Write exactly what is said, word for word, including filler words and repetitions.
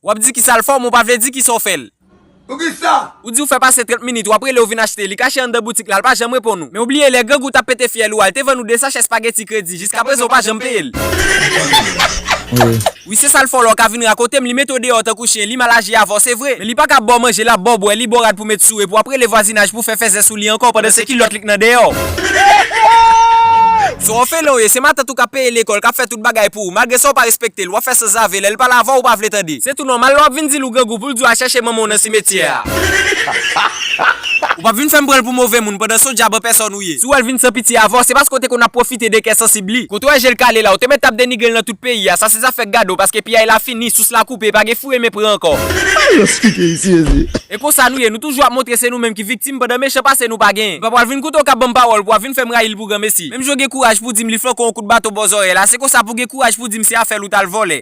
W ap di kisa l fè w, men w pa vle di kisa w fè l. Poukisa? Ou di w fè pase trant minit, w ap rele w vin achte, li kache anndan boutik la, l pa janm reponn ou. Men w bliye lè grangou t ap pete fyèl ou a, l te vann ou de sachè spageti kredi, jiskaprezan w pa janm peye l. Wi, se sa l fè w la, w ka vin rakonte m, li mete w deyò tankou chen, li mal aji avè w, se vre. Men li pa ka ba w manje, l ap ba w bwè, li ba w rad pou met sou, epi w ap rele vwazinaj pou fè fèzè sou li ankò, pandan se kilòt li k nan deyò. Se w fè lon ye, se matant ou k ap peye lekòl, k ap fè tout bagay pou ou. Malgre sa, w pa respekte l, w ap fè sanzave, lè l pale avè w, ou pa vle tande. Se tou nòmal, lè w ap vin di l ou grangou pou l di w al chèche manman w nan simetyè a. Ou p ap vin fè m pran l pou move moun pandan se yon djab an pèsòn ou ye. Si w wè l vin san pitye avè w, se paske w te konn ap pwofite de kè sansib li. Kote w wè je l kale la, ou te mèt t ap denigre l nan tout peyi a. Sa se zafè k gade w, paske piyay la fini, sous la koupe, pa gen foure men pran ankò. Yo spike isi, ezi. E konsa nou ye, nou toujou ap montre se nou menm ki viktim pandan mechan pase nou pa genyen. M pa pral vin koute w k ap ban m pawòl pou w ap vin fè m rayi l pou granmesi. Menm jan w gen kouraj pou w di m li flanke w yon kout baton bò zòrèy la, se konsa pou w gen kouraj pou w di m se afè l ou t al vòlè.